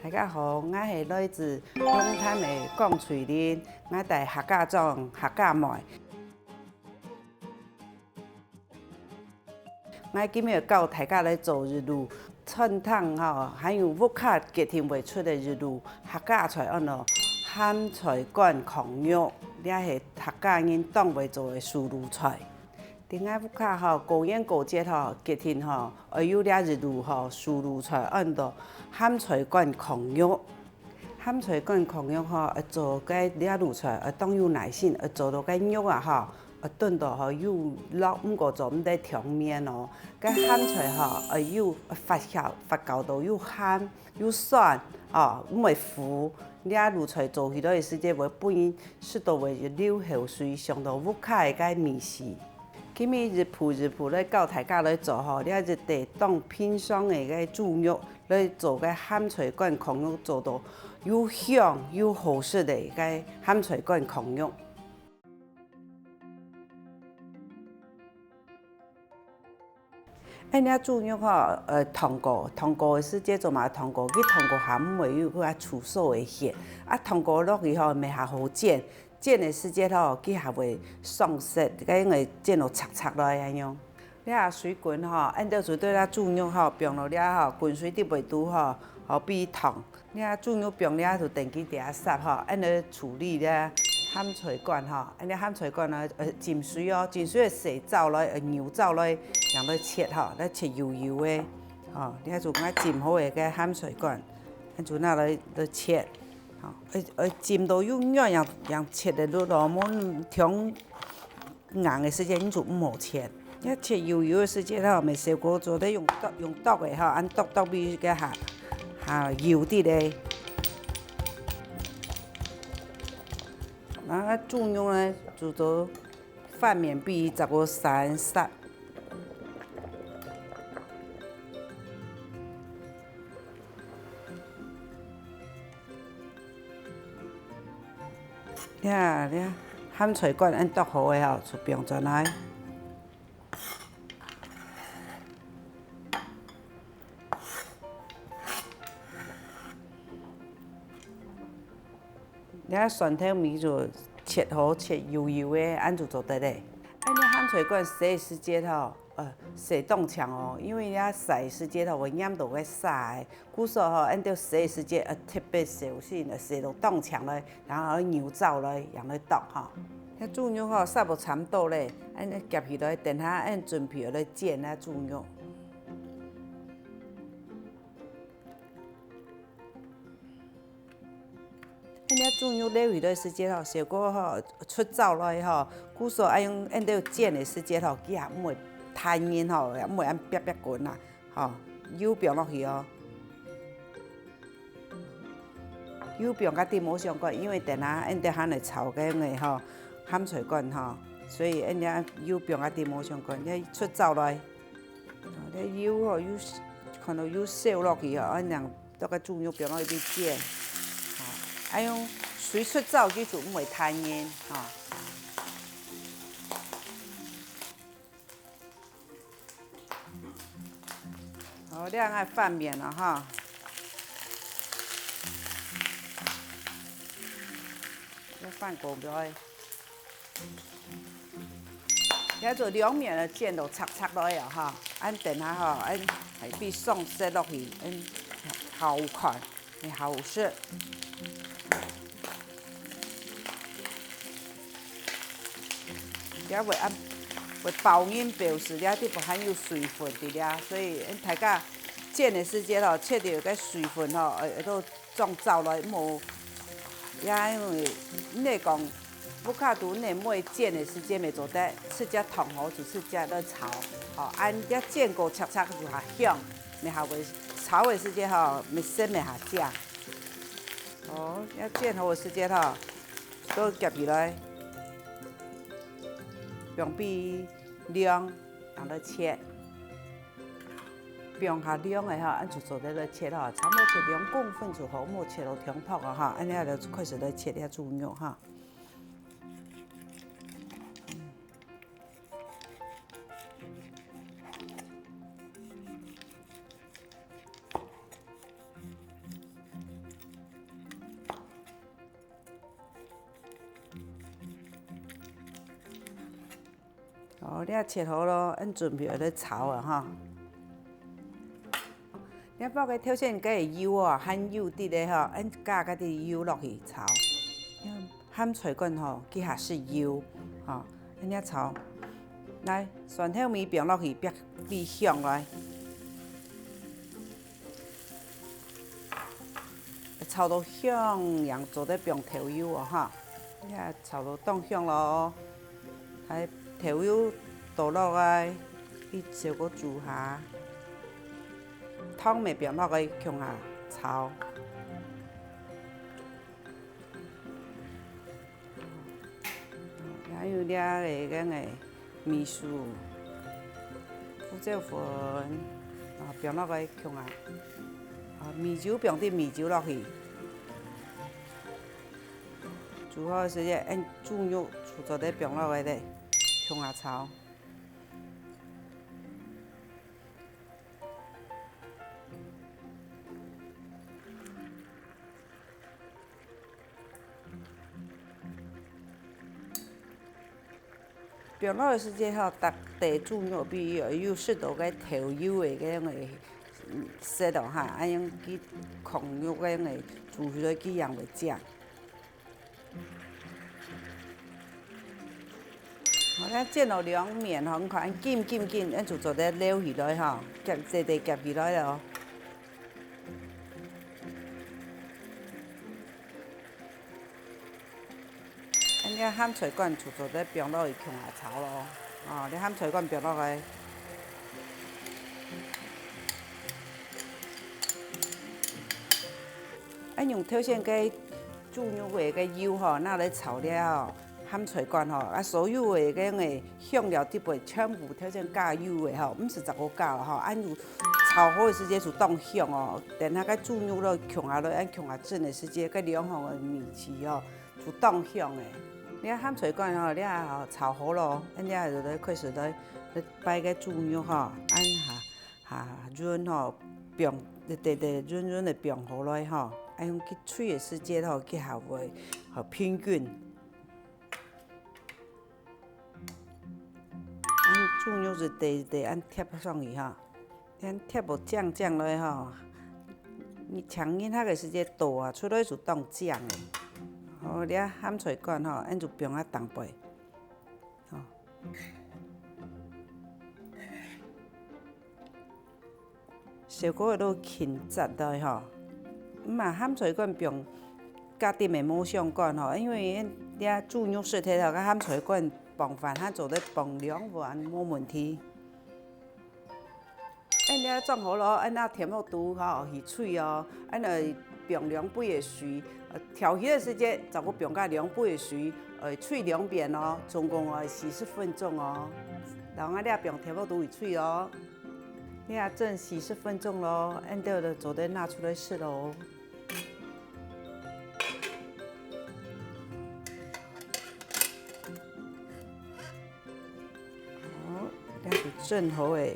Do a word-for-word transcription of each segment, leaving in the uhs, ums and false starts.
大家好，𠊎係來自龍潭个江翠玲，𠊎戴客家莊、客家妹。𠊎今日教大家來做一路餐廳吼，還有屋下決定會出个一路客家菜，安到鹹菜乾炕肉，這係客家人當會做个手路菜。 在𠊎屋下吼，過年過節吼，決定吼，愛有這一路吼，手路菜安到鹹菜乾炕肉。鹹菜乾炕肉吼，愛做个這路菜，愛當有耐心，愛做到該肉啊吼，愛燉到吼有落，毋過做毋得忒綿哦。該鹹菜吼，愛有發酵，發酵到有鹹有酸哦，毋會苦。這路菜做起來个時節會分人食到會流口水，想到屋下个該味緒。 今日一步一步來教大家來做吼，這一垤當平常个該豬肉來做个鹹菜乾炕肉，做到又香又好食个該鹹菜乾炕肉。恁樣豬肉吼，呃，燙過，燙過个時節做麼个燙過？佢燙過下毋會有該臭臊个血，啊，燙過落去吼，乜較好煎。 煎个時節吼，佢較會上色，該因為煎到赤赤來恁樣。這水滾吼，恁樣就對這豬肉吼，放落這吼，滾水底背肚吼，好比燙。這豬肉放這就等佢底下煠吼，恁樣處理這鹹菜乾吼，恁樣鹹菜乾呢，呃，浸水哦，浸水个洗燥來，呃，牛燥來，樣來切吼，來切幼幼个，吼，這就𠊎浸好个該鹹菜乾，恁就拿來來切。 吼，愛愛浸到有軟，樣樣切得落咯，無忒硬个時節，你就毋好切。你切幼幼个時節吼，乜細個做得用剁用剁个吼，恁剁剁比較較幼滴咧。啊，豬肉呢，就做 飯面比較過散散。呀，呀，鹹菜乾恁剁好个吼，就放轉來。 你看蒜頭米就切好，切幼幼个，恁就做得咧。恁樣鹹菜乾洗个時節吼，呃，洗當淨哦，因為你洗个時節吼會黏到該沙个，故所吼，恁樣洗个時節，呃，特別小心，呃，洗到當淨來，然後愛牛燥來，樣來剁吼。這豬肉吼，煠到差毋多咧，恁樣夾起來，等下恁準備來煎啊豬肉。 恁樣豬肉撈起來時節吼，小可吼出燥來吼，故所愛用恁樣煎个時節吼，佢也毋會彈人吼，也毋會恁煏煏滾啊，吼，油放落去哦。油放較滴無相干，因為等下恁樣還來炒該个吼鹹菜乾吼，所以恁樣油放較滴無相干，愛出燥來。 哦，這油吼，有看到有燒落去吼，恁樣，這个豬肉放落去煎，吼，愛用水出燥，佢就毋會彈人，吼。好，這樣愛翻面了哈。要翻過來。 這做兩面个煎到赤赤落去啊哈，恁等下吼，恁係比上色落去，恁較好看，也較好食。這會恁會包人表示這地方還有水分在這，所以大家煎个時節吼，切掉該水分吼，愛愛都 裝燥來，無，也因為你講，屋下肚你毋會煎个時節，乜做得直接燙好就直接來炒，吼，恁樣煎過赤赤就較香，乜較會炒个時節吼，乜色乜較正。哦，這煎好个時節吼，都夾起來，用比量，然後切。 放下量个哈，恁就做得來切哈，差毋多切兩公分就好，莫切到忒薄啊哈，恁樣就開始來切這豬肉哈。哦，這切好咯，恁準備來炒啊哈。這包个頭先个油哦，還有滴个吼，恁加該滴油落去炒。鹹菜乾吼，佢還係油，吼，恁樣炒。來，蒜頭米放落去，煏煏香來。 炒到香，正做得放豆油哦哈。這炒到當香咯，該豆油倒落來，一小个煮下，湯乜放落去共下炒。 還有這个个个米醋、胡椒粉，啊，放落去共下，啊，米酒放滴米酒落去，煮好个時節，恁豬肉就做得放落去咧，共下炒。 放落个時節吼，逐塊豬肉必須愛有適當个豆油个該種个色哦哈，恁樣佢炕肉該種个煮出來佢正會靚。好，𠊎煎到兩面吼，你看金金金，恁就做得撈起來吼，夾，細細夾起來了哦。 恁樣鹹菜乾就做得放落去共下炒咯。哦，這鹹菜乾放落去。恁用頭先个豬肉个个油吼，拿來炒了吼，鹹菜乾吼，啊，所有个个个香料底背全部頭先加油个吼，毋使再過加了吼，恁樣炒好个時節就當香哦。等下个豬肉落共下落，恁共下蒸个時節，該兩項个味緒哦， 就當香个。這鹹菜乾吼，這吼炒好咯，恁樣就來開始來，來擺个豬肉吼，恁下下潤吼，放，直直直潤潤个放好來吼，恁樣佢炊个時節吼，佢較會好平均。恁豬肉就直直恁貼上去吼。 恁貼到靚靚來吼，你請人客个時節倒啊，出來就當靚个。好，這鹹菜乾吼，恁就放啊當背，吼。小可都輕紮來吼，毋啊鹹菜乾放加點个無相干吼，因為這豬肉食忒了，該鹹菜乾傍飯還做得傍兩碗，無問題。 恁樣裝好咯，恁樣添落肚吼去炊哦，恁樣放兩杯个水，呃，調起个時節，再過放加兩杯个水，呃，炊兩遍哦，總共愛四十分鐘哦。然後啊，這放添落肚去炊哦，這蒸四十分鐘咯，恁樣就做得拿出來食咯。 好，這就蒸好个。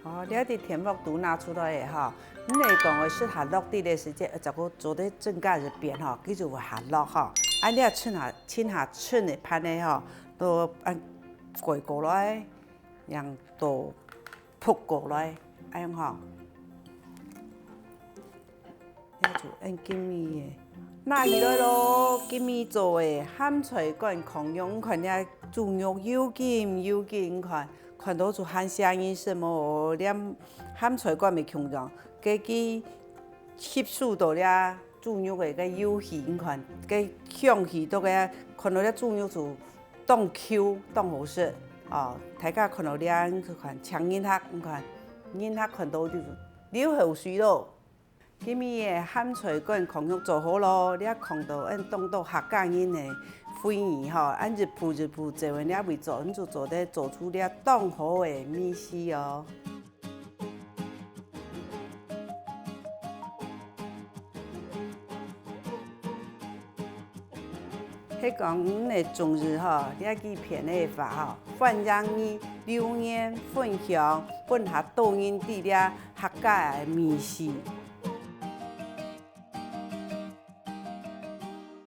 好，這滴添落肚拿出來个吼。你來講个係下落滴个時節，再過做得增加一遍吼，佢就會下落吼。啊，你啊，趁下，趁下，趁个盤个吼，都恁蓋過來，樣都覆過來，恁樣吼。 這就恁金味个。拿起來咯，今晡日做个鹹菜乾炕肉，你看這豬肉又金又金，你看，看到就還想食無？連鹹菜乾个共樣，該佢吸收到這豬肉个該油氣，你看，該香氣到該，看到這豬肉就當Q，當好食。哦，大家看到這，你看，請人客，你看，人客看到就流口水咯。 今晡日个鹹菜乾炕肉做好咯，這炕到恁當多客家人个回憶吼，恁一步一步做，恁樣會做，恁就做得做出這當好个味緒哦。 係講你个中意吼，這幾片个話吼，歡迎你留言分享，分較多人知這客家个味緒。